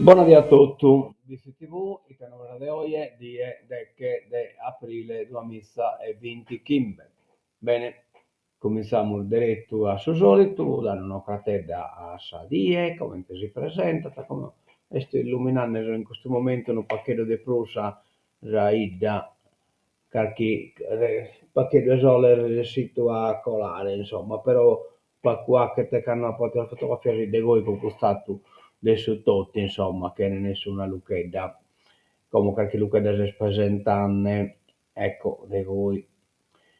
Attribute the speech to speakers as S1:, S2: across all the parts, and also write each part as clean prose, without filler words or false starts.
S1: Bona die a totu, BCTV, ite novas de oje, die deche de aprile duamiza e bintichimbe. Bene, cumintzamus deretu a su solitu, dande un'ocratedda a sa die, comente si presentat, como est illuminande in custu momentu unu pagheddu de prus sa sa 'idda carchi pagheddu 'e sole est resessitu a colare, insomma, però pagu 'achet cando apo 'atu sas fotografias fit de goi cucutzatu de su totu, insomma, chene nessuna luchedda. Como carchi luchedda s'est presentande, ecco, de goi.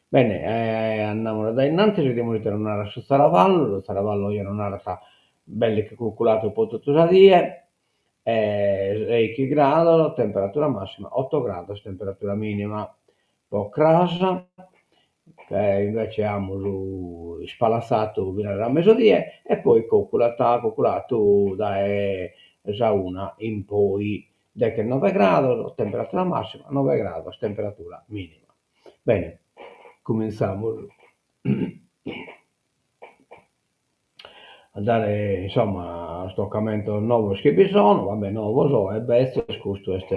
S1: Bene, andamus a dae innantis, bidimus ite nos narat su Zaravallu, su Zaravallu oje nos narat belle che cuculatu po totu sa die, seichi grados temperatura massima, oto grados temperatura minima. Po cras invece amus ispalatzatu finas a mesudie e poi coculat cuculatu dae sa una in poi, dechenoe grados temperatura massima, noe grados temperatura minima. Bene, cumintzamus a dare insomma sos tocamentos novos chi bi sono, va bè novos e betzos, custu est,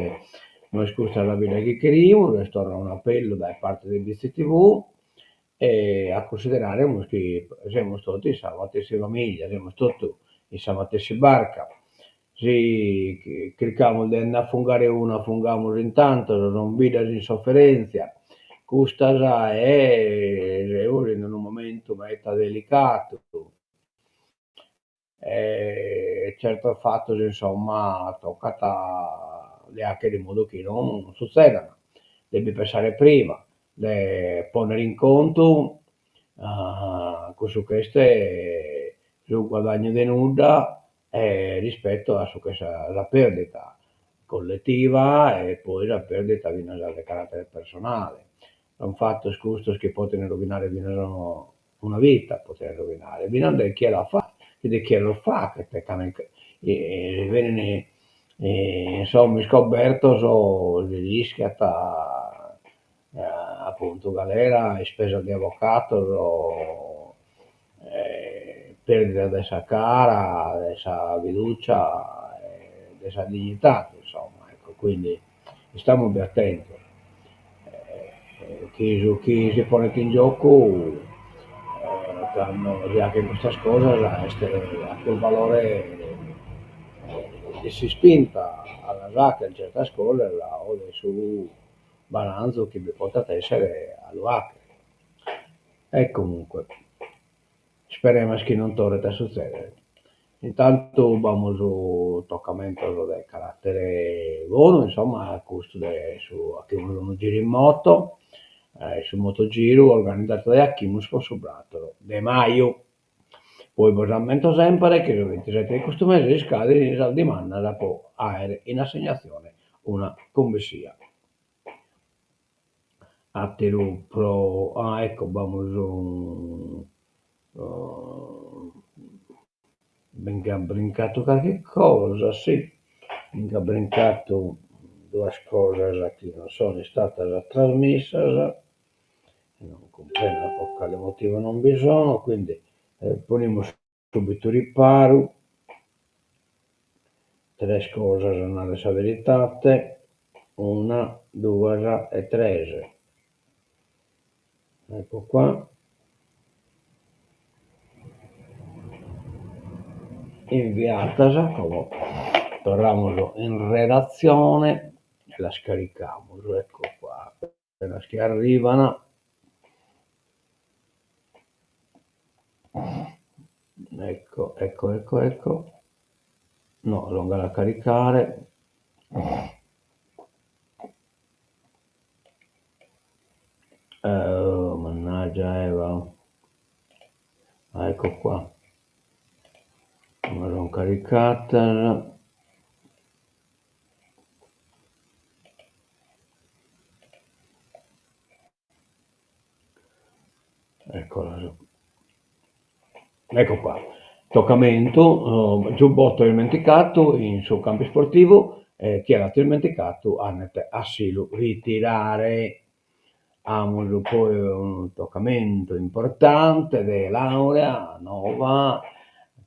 S1: no est custa sa vida chi cherimus, est torra un'apellu dae parte de BCTV e a cunsideraremus chi semus totu in sa matessi familia, semus totu in sa matessi barca, si chircamus de nd'afungare unu afungamus in tantos, son vidas in sofferentzia custas e semus in unu momentu meda delicadu e certos fatos insomma tocat de 'achere in modu chi non sutzedan, de bi pensare prima, de ponnere in contu cussu ch'est su guadagnu de nudda e rispetto a su ch'est sa perdita colletiva e poi sa perdita finas de carattere personale. Son fatos custos chi poden rovinare finas una vita, poden rovinare, finas de chie l'at fatu, de chie los faghet, ca si benin insomma iscobertos si rischiat apuntu galera, ispesas de avocados perdida de sa cara, de sa fiducia e de sa dignidade, insomma, ecco, quindi istamus atentos chi su chi si ponet in giocu cando si 'achen custas cosas est a prus valore de s'ispinta a las 'acher certas cosas o de su balanzu chi bi potat esser a lu 'acher. E comunque, isperemus chi non torret a sutzedere. Intantu b'amus tocamentos de carattere bonu, insomma, custu de su 'achimus unu giru in moto, su motogiru organizadu dae 'Achimus po su bator de maju. Poi bos ammento semper chi su bintisete de custu mese iscadin sas dimandas po aer in assegnatzione una cumbessia. Ateru pro, ah ecco b'amus mi nch'at brincatu carchi cosa, si, mi nch'at brincatu duas cosas chi non sono istatas trasmissas, non cumprendo po cale motivu non bi sono, quindi ponimus Subitu riparu, tres cosas a narrer sa veridade, una, duas e tres. Ecco qua. Inviatas, como torramus in redatzione e las caricamus, ecco qua, apenas chi arrivan. Ecco, ecco, ecco, ecco. No, l'ho ancora a caricare. Oh, mannaggia Eva. Ah, ecco qua. Me l'ho caricata. Eccola. Ecco qua. Tocamentu, giubbotto ismenticatu in su campu isportivu e chie l'at ismenticatu andet a si lu ritirare. Amus poi unu tocamentu importante de laurea nova,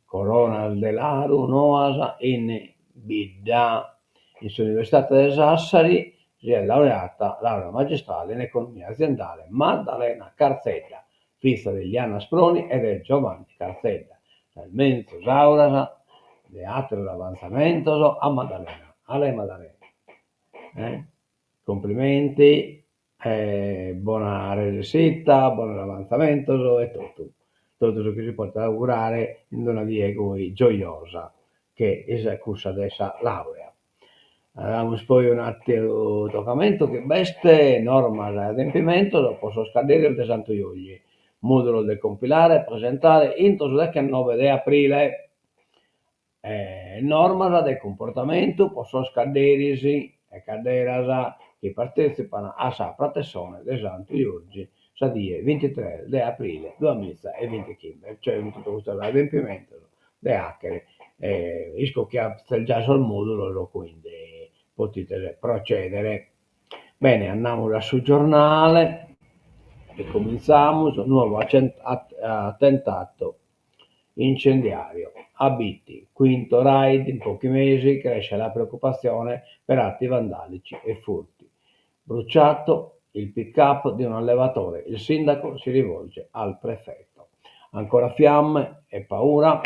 S1: coronas de laru noas in. bidda. In s'Universidade de Sassari si est laureata, laurea magistrale in Economia aziendale, Maddalena Carzedda, fiza de Liliana Asproni e de Giovanni Carzedda. Sas menzus auras de àteros avantzamentos a Maddalena. Ale Maddalena. Eh? Complimenti e bona resessita, bonos avantzamentos e totu. Totu su chi si podet augurare in una die goi gioiosa che est cussa de sa laurea. Amus poi un'ateru tocamentu chi b'est, normas e adempimentos po sos cadderis de Santu Juorji, mòdulos de compilare e presentare intro su dechenoe de aprile. Normas de cumportamentu po sos cadderis e cadderas chi partètzipan a sa protessone de Santu Juorji sa die bintitres de aprile duamiza e bintichimbe, cioè totu custos adempimentos de 'achere isco chi azes già sos modulos quindi potides procedere. Bene andamus a su giornale e comintzamus, nuovo attentato incendiario a Bitti, quinto raid in pochi mesi, cresce la preoccupazione per atti vandalici e furti. Bruciato il pick-up di un allevatore, il sindaco si rivolge al prefetto. Ancora fiamme e paura.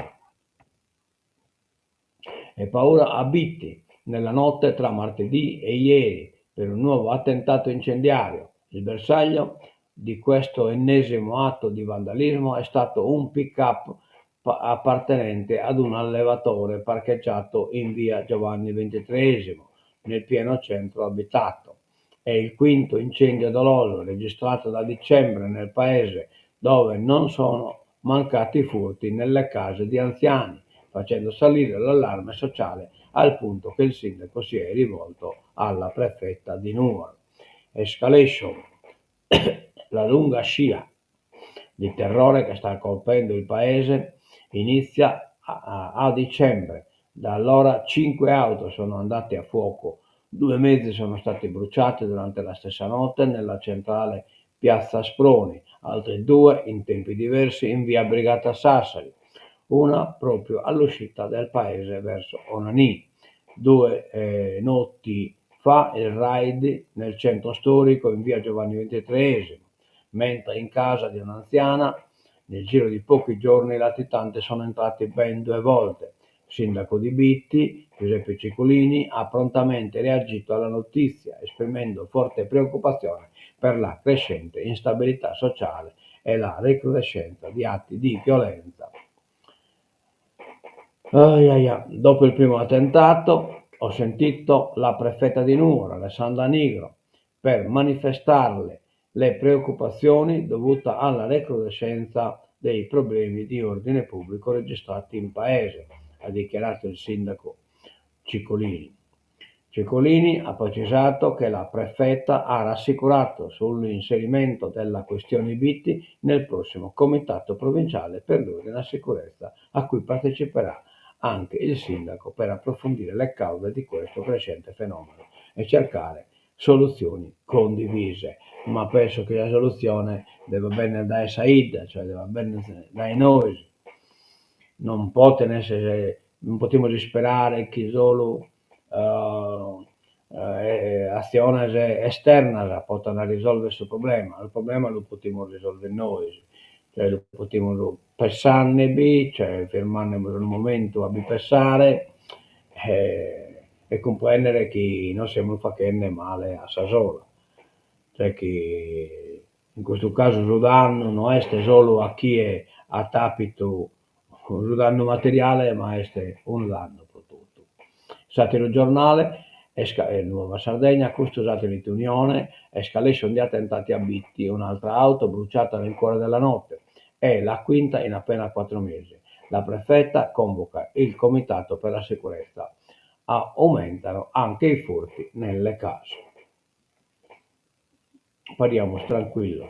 S1: E paura a Bitti nella notte tra martedì e ieri per un nuovo attentato incendiario. Il bersaglio di questo ennesimo atto di vandalismo è stato un pick-up appartenente ad un allevatore parcheggiato in via Giovanni XXIII, nel pieno centro abitato. È il quinto incendio doloso registrato da dicembre nel paese, dove non sono mancati furti nelle case di anziani, facendo salire l'allarme sociale al punto che il sindaco si è rivolto alla prefetta di Nuoro. Escalation, la lunga scia di terrore che sta colpendo il paese inizia a, a dicembre. Da allora cinque auto sono andate a fuoco, due mezzi sono stati bruciati durante la stessa notte nella centrale piazza Asproni, altri due in tempi diversi in via Brigata Sassari, una proprio all'uscita del paese verso Onanì. Due eh, notti fa il raid nel centro storico in via Giovanni XXIII, mentre in casa di un'anziana nel giro di pochi giorni i latitanti sono entrati ben due volte. Il sindaco di Bitti, Giuseppe Cicolini, ha prontamente reagito alla notizia, esprimendo forte preoccupazione per la crescente instabilità sociale e la recrudescenza di atti di violenza. Ai ai ai. Dopo il primo attentato ho sentito la prefetta di Nuoro, Alessandra Nigro, per manifestarle le preoccupazioni dovute alla recrudescenza dei problemi di ordine pubblico registrati in paese, ha dichiarato il sindaco Cicolini. Cicolini ha precisato che la prefetta ha rassicurato sull'inserimento della questione Bitti nel prossimo Comitato provinciale per l'ordine e la sicurezza, a cui parteciperà anche il sindaco per approfondire le cause di questo crescente fenomeno e cercare soluzioni condivise. Ma penso che la soluzione deve bennere dae sa 'idda, cioè deve bennere dae nois. Non poten essere, non potimus isperare chi solu atziones esternas potan risolvere su problema, su problema lu potimus risolvere nois, cioè lu potimus pessandebi, cioè firmandebos unu momentu a bi pessare e cumprendere chi nos semus fachende male a sa sola, cioè chi in custu casu su dannu no est solu a chie at apitu su dannu materiale ma est unu dannu pro totu. S'ateru giornale Nuova Sardegna, custu s'ateru est Unione, escalation di attentati a Bitti, un'altra auto bruciata nel cuore della notte, è la quinta in appena quattro mesi. La prefetta convoca il comitato per la sicurezza. Aumentano anche i furti nelle case. Pariamus tranquillos.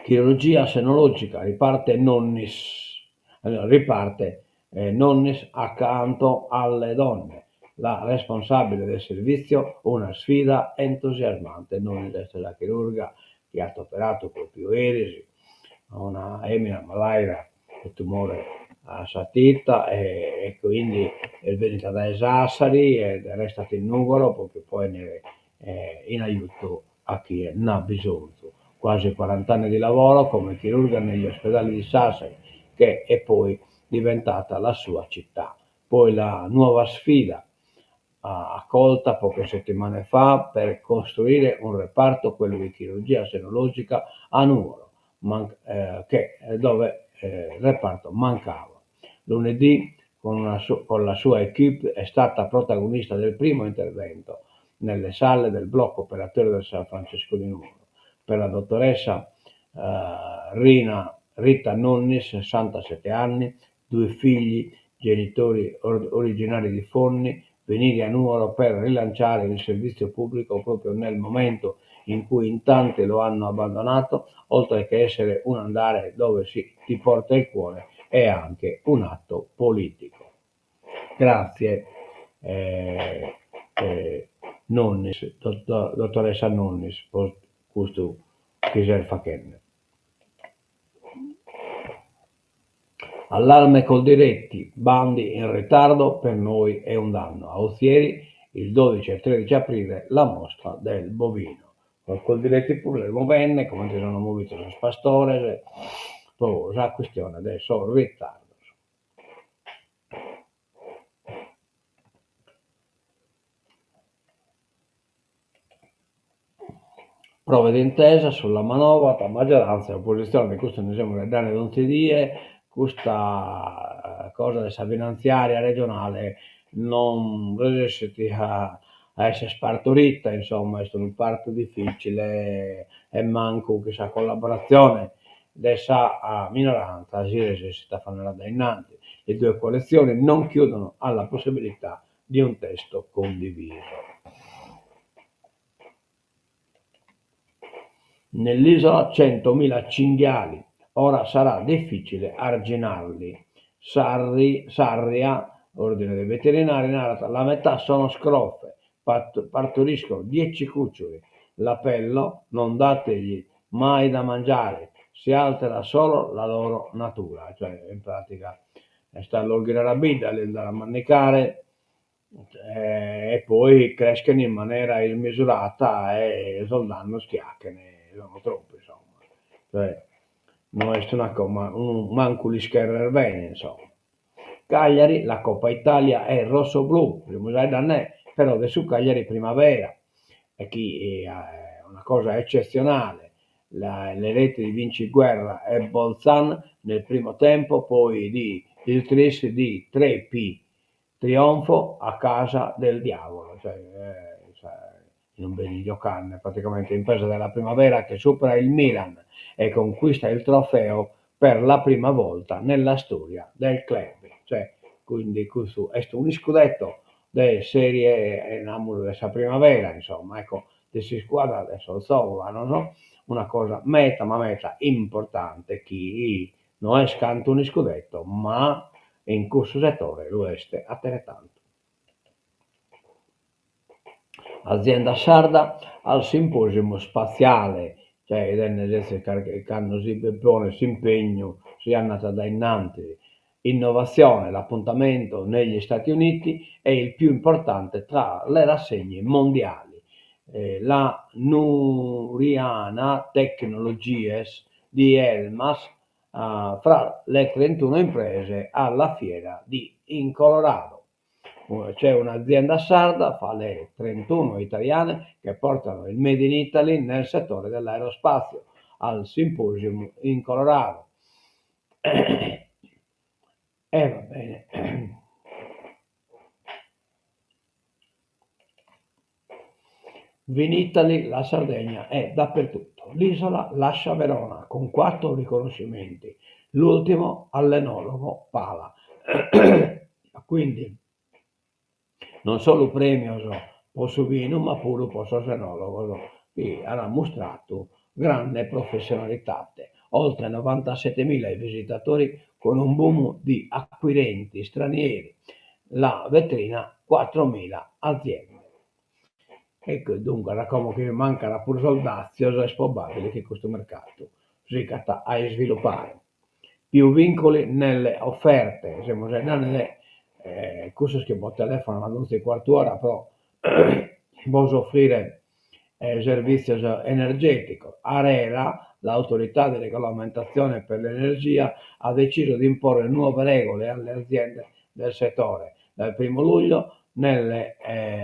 S1: Chirurgia senologica, riparte Nonnis, riparte Nonnis accanto alle donne. La responsabile del servizio, una sfida entusiasmante. Nonnis est sa chirurga chi at operadu pròpiu eris a una èmina malaida de tumore. a sa tita e quindi est bennida dae Sassari e restat in Nugoro propriu po 'ennere in ajutu a chie nd'at bisonzu. Quasi quarant'anni di lavoro come chirurga negli ospedali di Sassari, che è poi diventata la sua città. Poi la nuova sfida, accolta poche settimane fa per costruire un reparto, quello di chirurgia senologica, a Nuoro, che dove il reparto mancava. Lunedì con una con la sua equipe è stata protagonista del primo intervento nelle sale del blocco operatorio del San Francesco di Nuoro. Per la dottoressa Rina Rita Nonnis, 67 anni, due figli, genitori originari di Fonni, venire a Nuoro per rilanciare il servizio pubblico proprio nel momento in cui in tanti lo hanno abbandonato, oltre che essere un andare dove si, ti porta il cuore, è anche un atto politico. Grazie eh, eh, Nonnis, dottoressa Nonnis, po custu chi ses fachende. Allarme Coldiretti, bandi in ritardo per noi è un danno. A Ozieri il 12 e 13 aprile la mostra del bovino. Sos Coldiretti puru s'est movende, comente si sono movidos sos pastores, po sa chistione de sos ritardos. Prove d'intesa sulla manovra tra maggioranza e opposizione, de custu ndi semus faeddende donzi die, custa cosa de sa finantziaria regionale non resessit a esser partorita, insomma, est unu partu dificile e mancu chi sa collaboratzione de sa minoranza si resessit a fagher a dae innanti. Le due coalizioni non chiudono alla possibilità di un testo condiviso. Nell'isola 100.000 cinghiali, ora sarà difficile arginarli. Sarri, Sarria, ordine dei veterinari, narat la metà sono scrofe, partoriscono 10 cuccioli. L'appello non dategli mai da mangiare, si altera solo la loro natura, cioè in pratica est a los ghirare a bidda, a lis dare a mandicare e poi creschen in manera ismisurata e sos dannos chi 'achen sono troppu insomma, cioè no est una cosa, unu mancu lis cherrer bene insomma. Cagliari, la Coppa Italia è rossoblù, semus faeddende però de su Cagliari Primavera e chi est una cosa eccetzionale, le reti di Vinciguerra e Bolzan nel primo tempo, poi di il tris di Trepi, trionfo a casa del diavolo, cioè non beni giocande, praticamente impresa della Primavera che supera il Milan e conquista il trofeo per la prima volta nella storia del club, cioè quindi custu est un'iscudetto de serie namus de sa Primavera insomma ecco de s'iscuadra de sos zovanos, una cosa meta ma meta importante chi no est cantu un'iscudetto ma in cussu setore lu est ateretantu. Azienda sarda al simposium spaziale, cioè 'idende sezis cando si bi ponet s'impegnu si andat a dae innantis, innovazione, l'appuntamento negli Stati Uniti è il più importante tra le rassegne mondiali. La Nurjana Technologies di Elmas fra le 31 imprese alla fiera di in Colorado. C'è un'azienda sarda fra le 31 italiane che portano il Made in Italy nel settore dell'aerospazio al Symposium in Colorado. E va bene. Vinitaly, la Sardegna è dappertutto. L'isola lascia Verona con quattro riconoscimenti, l'ultimo all'enologo Pala. Quindi non solu premios po su binu ma puru po sos enologos chi an mustradu grande professionalidade. Oltre 97.000 i visitatori con un boom di acquirenti stranieri. La vetrina 4.000 aziende. Ecco, duncas, como chi mancan puru sos dàtzios est probàbile chi custu mercadu sigat a isvilupare. Più vincoli nelle offerte, semus faeddende de cussos chi bos telefonant donzi cuartu ora pro bos ofrire servìtzios energèticos. Arera, l'autorità di regolamentazione per l'energia, ha deciso di imporre nuove regole alle aziende del settore. Dal primo luglio nelle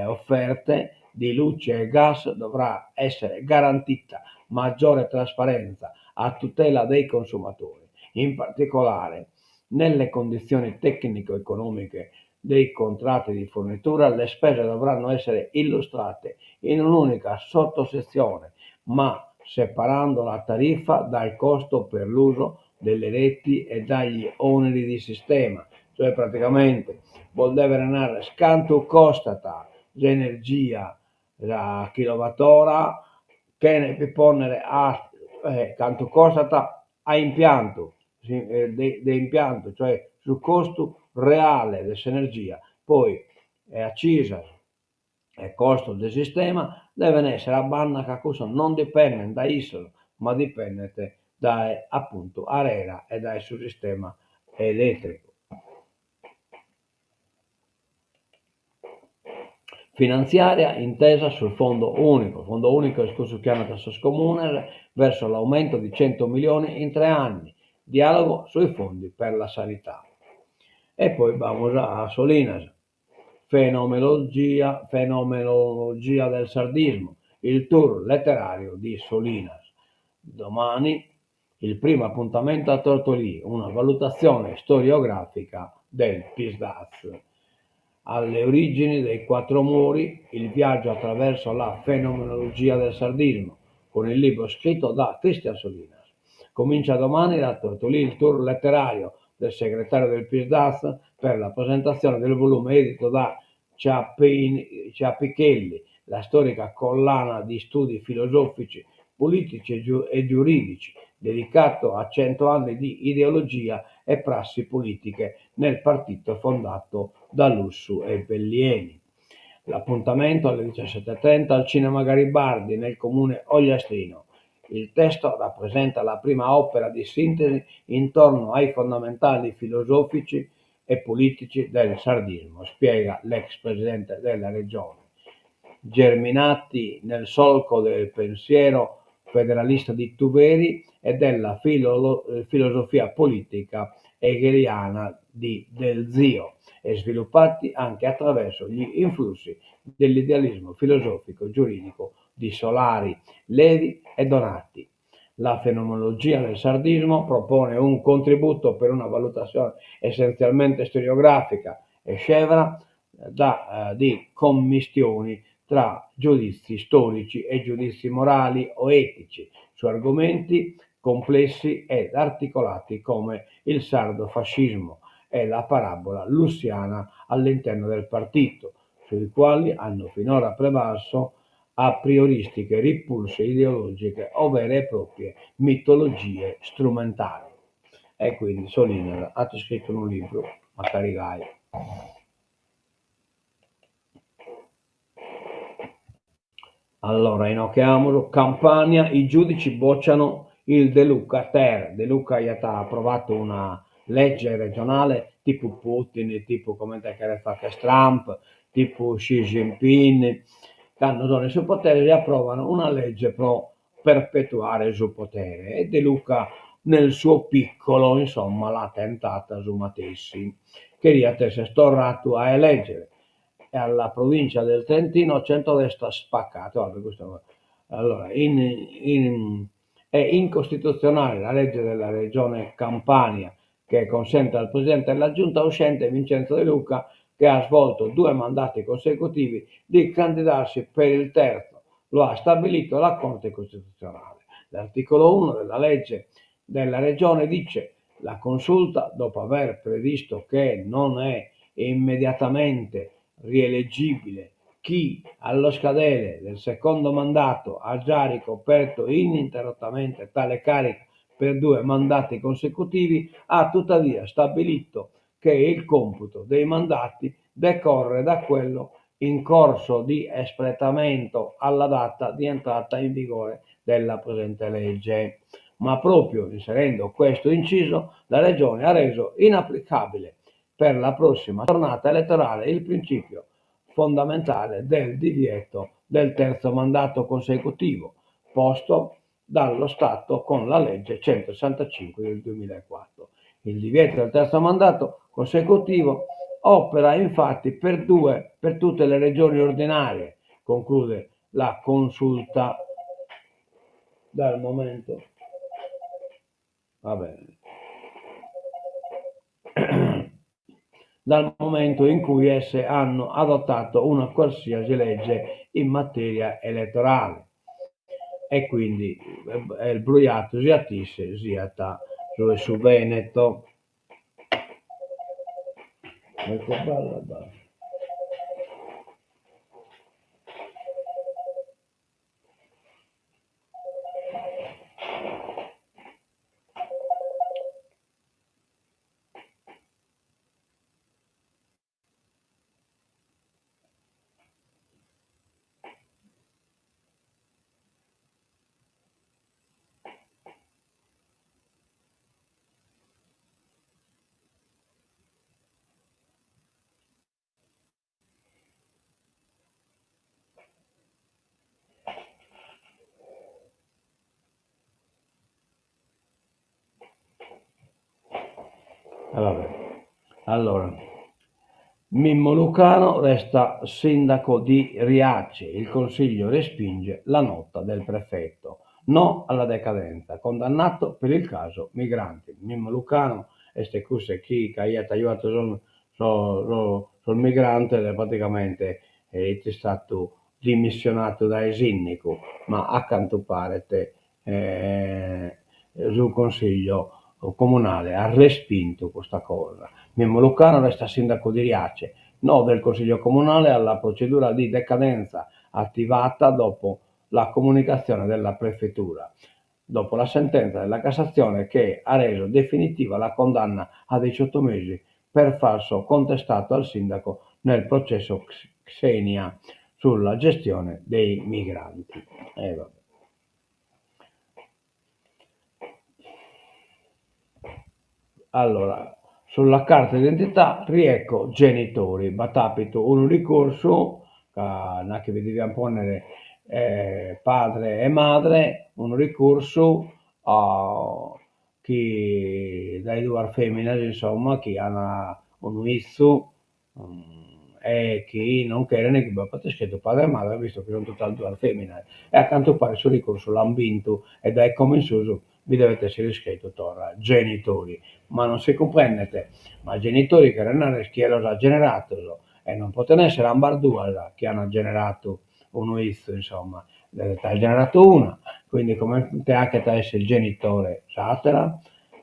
S1: offerte di luce e gas dovrà essere garantita maggiore trasparenza a tutela dei consumatori. In particolare, nelle condizioni tecnico-economiche dei contratti di fornitura le spese dovranno essere illustrate in un'unica sottosezione, ma separando la tariffa dal costo per l'uso delle reti e dagli oneri di sistema. Cioè praticamente bos devent narrer cantu costat s'energia sa kilowattora chene bi ponnere a cantu costat a impiantu de impiantu, cioè su costu reale de s'energia, poi acisas e costos de sistema devent essere a banda ca cussos non dipendent dae issos, ma dipendent dae apuntu Arera e dae su sistema elètricu. Finanziaria, intesa sul fondo unico. Fondo unico est cussu chi andat a sos comunes verso l'aumento di 100 milioni in tre anni. Dialogo sui fondi per la sanità. E poi bamus a Solinas. Fenomenologia, fenomenologia del sardismo, il tour letterario di Solinas. Domani il primo appuntamento a Tortolì, una valutazione storiografica del Psd'Az. Alle origini dei quattro muri, il viaggio attraverso la fenomenologia del sardismo, con il libro scritto da Christian Solinas. Comincia domani da Tortolì il tour letterario del segretario del Psd'Az per la presentazione del volume edito da Ciappichelli, la storica collana di studi filosofici, politici e giuridici, dedicato a 100 anni di ideologia e prassi politiche nel partito fondato da Lussu e Bellieni. L'appuntamento alle 17.30 al Cinema Garibaldi nel comune Ogliastrino. Il testo rappresenta la prima opera di sintesi intorno ai fondamentali filosofici e politici del sardismo, spiega l'ex presidente della regione. Germinati nel solco del pensiero federalista di Tuveri e della filosofia politica hegeliana di Del Zio e sviluppati anche attraverso gli influssi dell'idealismo filosofico giuridico di Solari, Levi e Donati. La fenomenologia del sardismo propone un contributo per una valutazione essenzialmente storiografica e scevra da, di commistioni tra giudizi storici e giudizi morali o etici su argomenti complessi ed articolati come il sardo-fascismo e la parabola lussiana all'interno del partito, sui quali hanno finora prevalso aprioristiche ripulse ideologiche o vere e proprie mitologie strumentali. E quindi Solinas at iscritu unu libru, mancari gai. Allora, inoghe amus, Campania, i giudici bocciano il De Luca ter. De Luca aiat aprovadu una lege regionale tipu Putin, tipu comente cheret fagher Trump, tipu Xi Jinping, cando sono in su potere si aprovan una lege pro perpetuare su potere e De Luca nel suo piccolo, insomma, l'at tentata su matessi. Cheriat esser torradu a elegere e alla provincia del Trentino centrodestra spaccato, vabbè custu allora in in è incostituzionale la legge della Regione Campania che consente al presidente della giunta uscente Vincenzo De Luca, che ha svolto due mandati consecutivi, di candidarsi per il terzo. Lo ha stabilito la Corte Costituzionale. L'articolo 1 della legge della Regione dice la Consulta, dopo aver previsto che non è immediatamente rieleggibile chi allo scadere del secondo mandato ha già ricoperto ininterrottamente tale carica per due mandati consecutivi, ha tuttavia stabilito che il computo dei mandati decorre da quello in corso di espletamento alla data di entrata in vigore della presente legge. Ma proprio inserendo questo inciso la Regione ha reso inapplicabile per la prossima tornata elettorale il principio fondamentale del divieto del terzo mandato consecutivo posto dallo Stato con la legge 165 del 2004. Il divieto del terzo mandato consecutivo opera infatti per due per tutte le regioni ordinarie, conclude la consulta dal momento. Va bene. Dal momento in cui esse hanno adottato una qualsiasi legge in materia elettorale. E quindi est brujadu siat isse siat su 'e su Veneto. Allora, Mimmo Lucano resta sindaco di Riace, il Consiglio respinge la nota del prefetto. No alla decadenza, condannato per il caso migranti. Mimmo Lucano est cusse chi aiat ajuadu sos sos migrantes e praticamente est istadu dimissionadu dae sìndigu, ma a cantu paret su Consiglio comunale at respintu custa cosa. Mimmo Lucano resta sindaco di Riace, no del Consiglio comunale alla procedura di decadenza attivata dopo la comunicazione della prefettura, dopo la sentenza della Cassazione che ha reso definitiva la condanna a 18 mesi per falso contestato al sindaco nel processo Xenia sulla gestione dei migranti. E vabbè. Allora, sulla carta d'identità riecco genitori, b'at àpidu unu ricursu ca nachi bi deviant pònnere padre e madre, unu ricursu chi dae duas feminas insomma chi an unu 'izzu e chi non cheren chi b'apat iscritu padre e madre visto chi sun totas duas feminas e a cantu paret su ricursu l'an bintu e dae como in susu bi devet essere iscritu torra genitori, ma non si cumprendet, ma genitori cheret narrer chie los at generados e non poten essere ambas duas chi an generadu unu 'izzu insomma, devet aer generadu una, quindi comente 'achet a esser genitore s'atera?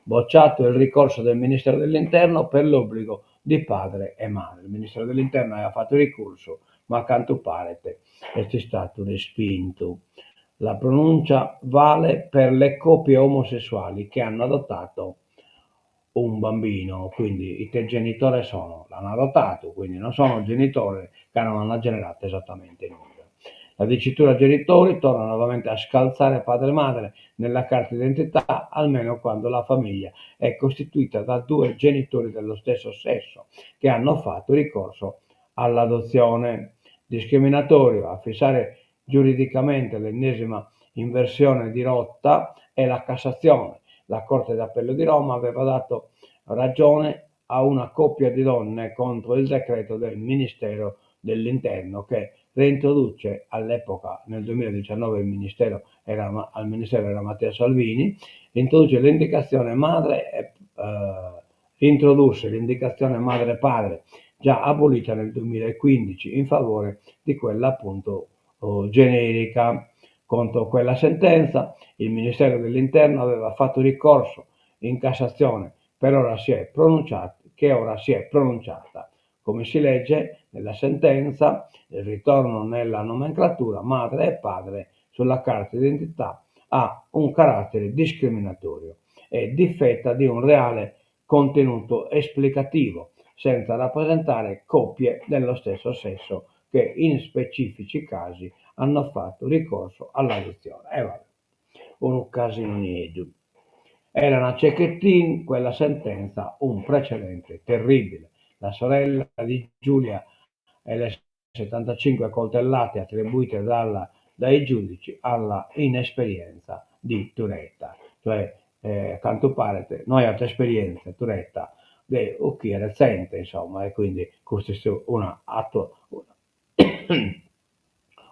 S1: Bocciato il ricorso del Ministero dell'Interno per l'obbligo di padre e madre. Il Ministero dell'Interno aiat fatu ricursu, ma a cantu paret est istadu respintu. La pronuncia vale per le coppie omosessuali che hanno adottato un bambino, quindi ite genitores sono? L'an adottadu, quindi non sono genitores ca non an generadu esattamente nudda. La dicitura genitori torna nuovamente a scalzare padre e madre nella carta d'identità, almeno quando la famiglia è costituita da due genitori dello stesso sesso che hanno fatto ricorso all'adozione. Discriminatorio a fissare giuridicamente l'ennesima inversione di rotta è la Cassazione. La Corte d'Appello di Roma aveva dato ragione a una coppia di donne contro il decreto del Ministero dell'Interno che reintroduce all'epoca, nel 2019 il ministero era, al ministero era Matteo Salvini, introduce l'indicazione madre e, eh, introdusse l'indicazione madre-padre già abolita nel 2015 in favore di quella appunto oh, generica. Contro quella sentenza il Ministero dell'Interno aveva fatto ricorso in Cassazione, per ora si è pronunciata, che ora si è pronunciata. Come si legge nella sentenza, il ritorno nella nomenclatura madre e padre sulla carta d'identità ha un carattere discriminatorio e difetta di un reale contenuto esplicativo, senza rappresentare coppie dello stesso sesso che in specifici casi hanno fatto ricorso all'adozione. E vabbè, unu casinu nieddu. Elena Cecchettin, quella sentenza un precedente terribile. La sorella di Giulia e le 75 coltellate attribuite dalla, dai giudici alla inesperienza di Turetta. Cioè, eh, cantu paret, no aiat esperienza Turetta de ochìere zente, insomma, e quindi custa est una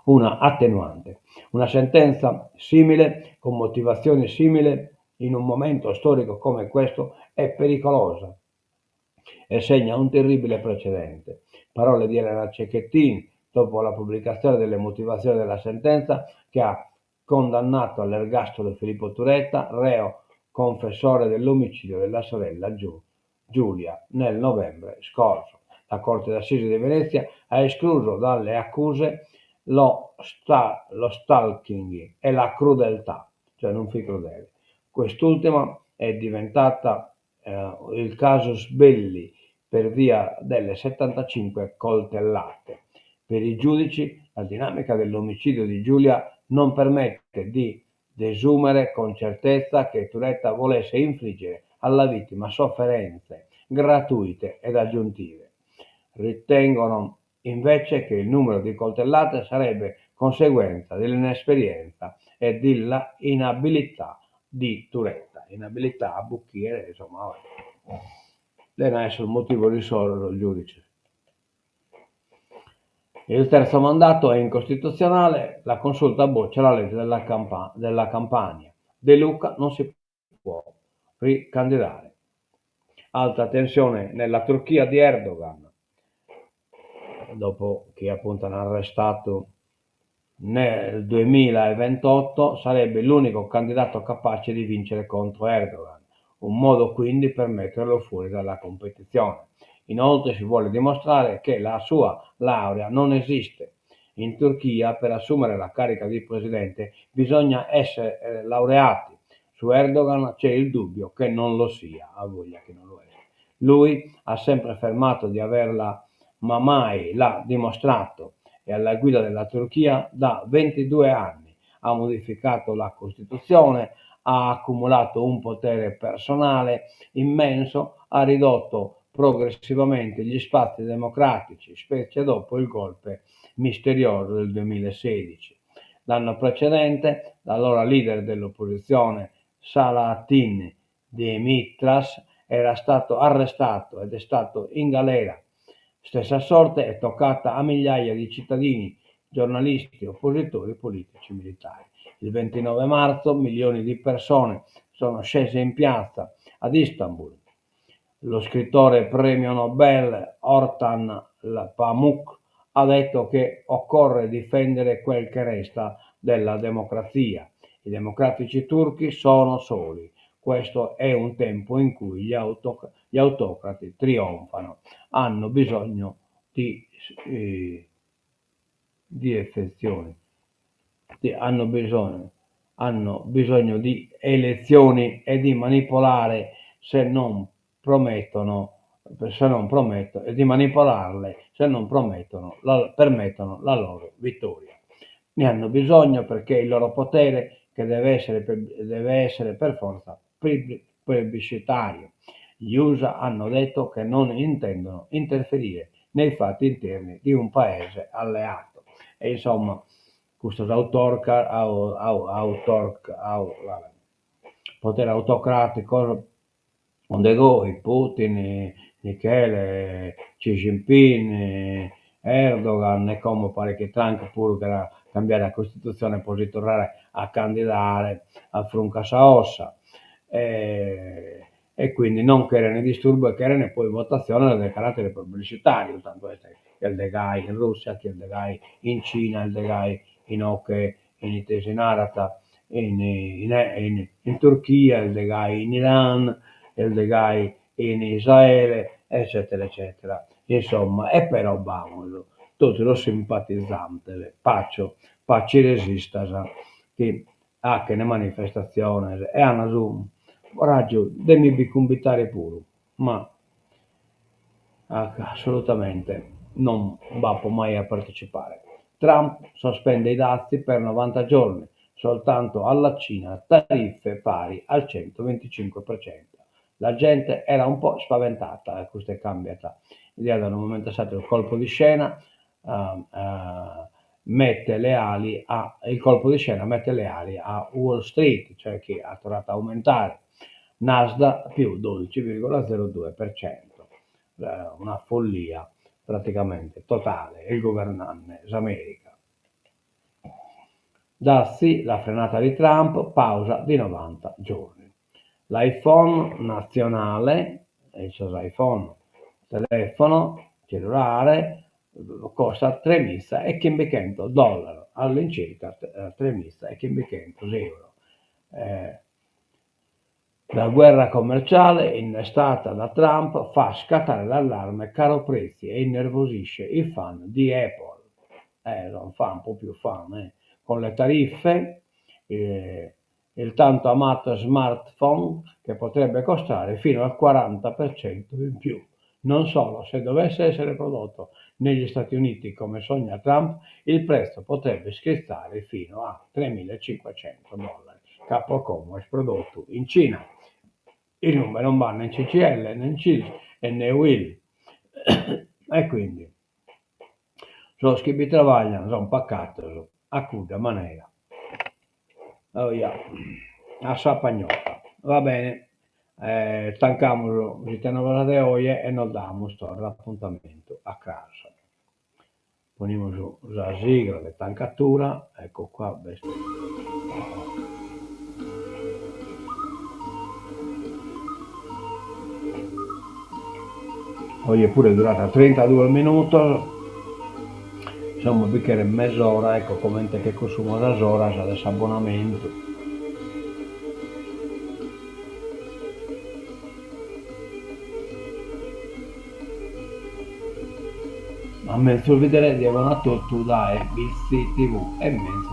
S1: una attenuante. Una sentenza simile, con motivazioni simili, in un momento storico come questo, è pericolosa e segna un terribile precedente. Parole di Elena Cecchettin dopo la pubblicazione delle motivazioni della sentenza che ha condannato all'ergastolo Filippo Turetta, reo confessore dell'omicidio della sorella Giulia nel novembre scorso. La Corte d'Assise di Venezia ha escluso dalle accuse lo, sta, lo stalking e la crudeltà, cioè non fit crudele. Quest'ultima è diventata eh, il casus belli per via delle 75 coltellate. Per i giudici la dinamica dell'omicidio di Giulia non permette di desumere con certezza che Turetta volesse infliggere alla vittima sofferenze gratuite ed aggiuntive. Ritengono invece che il numero di coltellate sarebbe conseguenza dell'inesperienza e della inabilità di Turetta. Inabilità a bochire, insomma, depent esser motivos issoro sos giudices. Il terzo mandato è incostituzionale, la consulta boccia la legge della, Campa della Campania. De Luca non si può ricandidare. Alta tensione nella Turchia di Erdogan, dopo che appunto hanno arrestato nel 2028 sarebbe l'unico candidato capace di vincere contro Erdogan, un modo quindi per metterlo fuori dalla competizione. Inoltre si vuole dimostrare che la sua laurea non esiste. In Turchia per assumere la carica di presidente bisogna essere eh, laureati. Su Erdogan c'è il dubbio che non lo sia, ha voglia che non lo è. Lui ha sempre affermato di averla, ma mai l'ha dimostrato. È alla guida della Turchia da 22 anni. Ha modificato la Costituzione, ha accumulato un potere personale immenso, ha ridotto progressivamente gli spazi democratici, specie dopo il golpe misterioso del 2016. L'anno precedente, l'allora leader dell'opposizione Selahattin Demirtas era stato arrestato ed è stato in galera. Stessa sorte è toccata a migliaia di cittadini, giornalisti, oppositori, politici, militari. Il 29 marzo milioni di persone sono scese in piazza ad Istanbul. Lo scrittore premio Nobel Orhan Pamuk ha detto che occorre difendere quel che resta della democrazia. I democratici turchi sono soli. Questo è un tempo in cui gli, autoc- gli autocrati trionfano. Hanno bisogno di, eh, di effezioni. Di, hanno, bisogno, hanno bisogno di elezioni e di manipolare se non promettono se non promettono, e di manipolarle se non promettono, la, permettono la loro vittoria. Ne hanno bisogno perché il loro potere, che deve essere per, deve essere per forza plebiscitario. Gli USA hanno detto che non intendono interferire nei fatti interni di un paese alleato. E insomma, custos autorca, au, au, autorc, au, vabbè, potere autocratico de goi, Putin, Michele, Xi Jinping, Erdogan e como paret chi Trump puru cheret cambiare a Costitutzione po si torrare a candidare a frunca a sa ossa e e quindi non cheren disturbu e cheren poi votatziones de caratere plebiscitariu, tantu est chi est de gai in Russia, chi est de gai in Cina, est de gai inoghe in ite si narat in in in Turchia, est de gai in Iran, est de gai in Israele, eccetera eccetera. Insomma, e però b'amus totu sos simpatizantes pacio paciresistas chi 'achen manifestatziones e an su coraggiu de mi bi cumbitare puru, ma assolutamente non b'apo mai a partecipare. Trump sospende i dazi per 90 giorni. Soltanto alla Cina tariffe pari al 125%. La gente era un po' spaventata, e custu cambiat idea da unu momentu a s'ateru, colpo di scena mette le ali a, il colpo di scena mette le ali a Wall Street, cioè chi at torradu a aumentare, Nasdaq più 12,02%, una follia praticamente totale, est guvernande s'America. Dazi, la frenata di Trump, pausa di novanta giorni. L'iPhone natzionale, sos iPhone, telefono cellulare, costat tremiza e chimbichentos dollaros, all'incirca tremiza e chimbichentos euros. La guerra commerciale innestata da Trump fa scattare l'allarme caro prezzi e innervosisce i fan di Apple. Eh, non fan propriu fan, eh. Con le tariffe, eh, il tanto amato smartphone che potrebbe costare fino al 40% in più. Non solo, se dovesse essere prodotto negli Stati Uniti come sogna Trump, il prezzo potrebbe schizzare fino a 3.500 dollari. Ca pro como est prodottu in Cina, inube non b'at nen CGIL, nen Cisl e ne Uil. E quindi sos chi bi trabaglian son pacados a cudda manera. Oja, a sa pagnotta. Va bene, eh, tancamus s'Ite Novas de oje e nos damus torra apuntamentu a cras. Ponimus sa sigla de tancatura, ecco qua b'est. Oje puru durat trintaduos minutos, insomma bi cheret mes'ora, ecco comente che cunsumo sas oras de s'abbonamentu. A menzus bidere, die bona a totu dae Bitzi TV e menzus a.